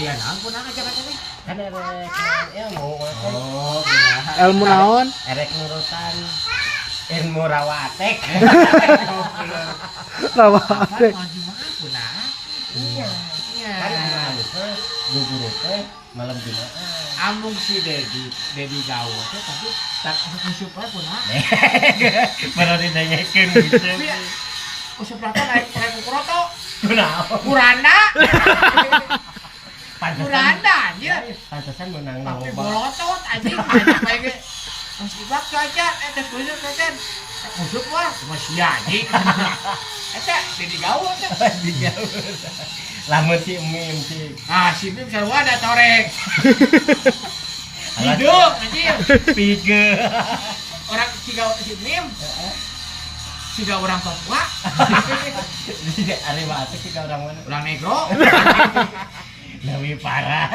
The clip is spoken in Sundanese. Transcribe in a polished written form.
Aya naon kunaon acara teh? Kan erek ilmu. Oh, kunaon. Ilmu naon? Erek nurutan ilmu rawatek. Rawatek. Malam Jumat kunaon? Iya. Iya. Kan anu alus mah guru teh malam Jumat. Amung si Dedi, Dedi gaul teh tapi tak usup wae kunaon. Baru ditanyakeun gitu. Usup rata naik naik kuroto. Kunaon? Kuranda. Pantesan. Kuranda anjir. Pantesan menang Tapi loba. bolotot anjing banyak bae ge. Mas Ibak caca eta kudu caca. Usup wah, cuma sia anjing. Eta Dedi gaul teh. Di gaul. Lamun si Mim si Ah, si Mim sarua da torek. Hidup anjir. Pige. Orang siga si Mim. Siga orang Papua, Siga ari mah atuh siga orang mana? orang negro. Lebih parah.